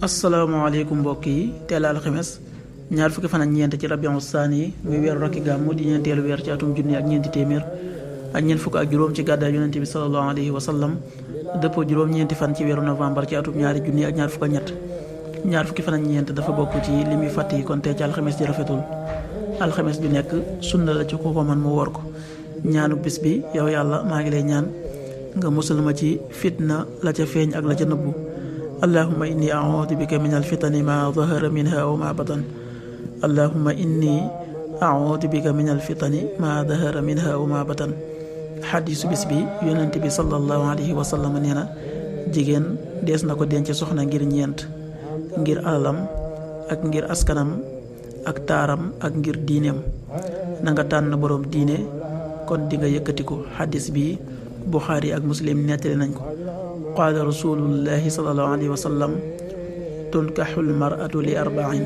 asalaamaaleykum mbokk yi teel a alxames ñaar fukki fan ak ñeent ci rabiu saani yi muy weeru rakki gàmmu di ñeenteelu weer ci atum junni ak ñeenti téeméer ak ñeent fukk ak juróom ci gàddaay yonente bi sallallahu alayhi wa sallam dëppoo juróom-ñeenti fan ci weeru novembre ci atum ñaari junni ak ñaar fukk ak ñett ñaar fukki fan ak ñeent dafa bokk ci li muy fàtt yi kon tey ci alxames ji rafetul alxames ju nekk sunna la ci ku ko man mu woor ko ñaanu bis bi yow yàlla maa ngi lay ñaan nga musal ma ci fitna la ca feeñ ak la ca nëbbu allahumma inni a'udhu bika min alfitani ma zahara minha wa ma batan allahumma inni a'udhu bika min alfitani ma zahara minha wa ma batan xadiisu bis bi yonent bi sallallahu alayhi wa sallam nee na jigéen dees na ko denc soxna ngir ñeent, ngir alalam ak ngir askanam ak taaram ak ngir diineem na nga tànn boroom diine kon di nga yëkkati ko. xadiis bi Buxaari ak Muslim nettali nañ ko. qaala rasulullahi sallallahu alayhi wa sallam tunkaxul mar'atu li arba'in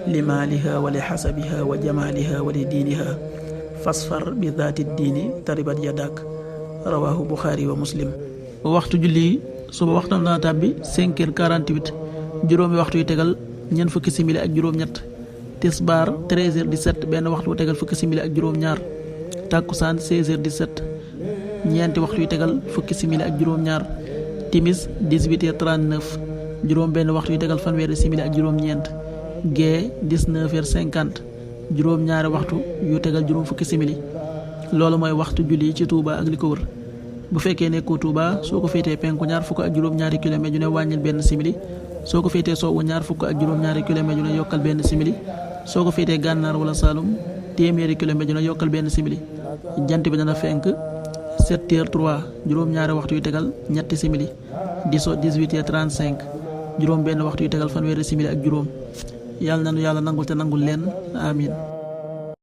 li maaliha wa li xasabiha wa jamaaliha wa li diiniha fasfar bi daati diini taribat yadak rawahu Buxaari wa Muslim. waxtu julli suba waxtam dana tàbbi 5h48 juróomi waxtu yu tegal ñeent fukki simili ak juróom-ñett. tisbaar 13h17 benn waxtu wu tegal fukki simili ak juróom-ñaar. tàkkusaan 16h17 ñeenti waxtu yu tegal fukki simili ak juróom-ñaar. timis 18h39 juróom benn waxtu yu tegal fanweeri simili ak juróom-ñeent. gee 19h50 juróom-ñaari waxtu yu tegal juróom fukki simili. loolu mooy waxtu julli ci Touba ak li ko wër. bu fekkee nekkoo Touba soo ko féetee penku ñaar fukk ak juróom-ñaari kilomètre yu ne wàññil benn simili. soo ko féetee sowwu ñaar fukk ak juróom-ñaari kilomètre yu ne yokkal benn simili. soo ko féetee gànnaar wala Saalum téeméeri kilomètre yu ne yokkal benn simili. jant bi dana fenk 7h03 juróom-ñaari waxtu yu tegal ñetti simili. di so 18h35 juróom benn waxtu yu tegal fanweeri simili ak juróom. yàlla nanu yàlla nangul te nangul leen amin.